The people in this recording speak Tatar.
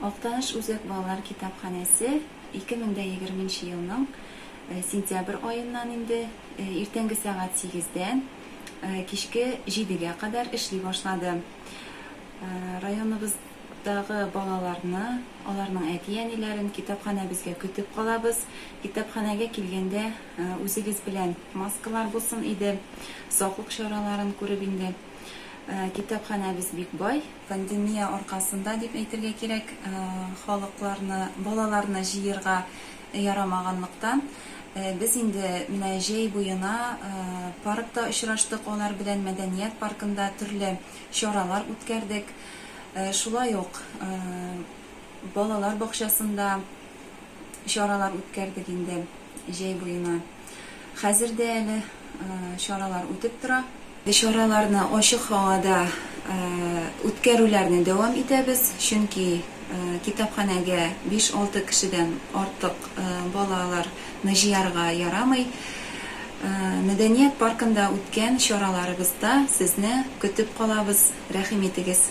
Актаныш үзәк балалар китапханәсе 2020 нче елның сентябрь аеннан инде иртәнге сәгать сигездән кичке җидегә кадәр эшли башлады. Районыбыздагы балаларны, аларның әти-әниләрен китапханәбезгә көтеп калабыз. Китапханәгә килгәндә үзегез белән маскалар булсын иде, саклык чараларын күреп инде. Китапханәбез бик бай. Пандемия аркасында дип әйтергә кирәк, халыкларны, балаларны җыерга ярамаганлыктан, без инде менә җәй буена паркта очраштык алар белән, мәдәният паркында төрле чаралар үткәрдек. Шулай ук балалар бакчасында чаралар үткәрдек инде җәй буена. Хәзер дә әле чаралар үтеп тора. Чараларны ачык һавада үткәрүләрне дәвам итәбез, чөнки китапханәгә биш-алты кешедән артык балаларны җыярга ярамый. Мәдәният паркында үткән чараларыбызда сезне көтеп калабыз, рәхим итегез!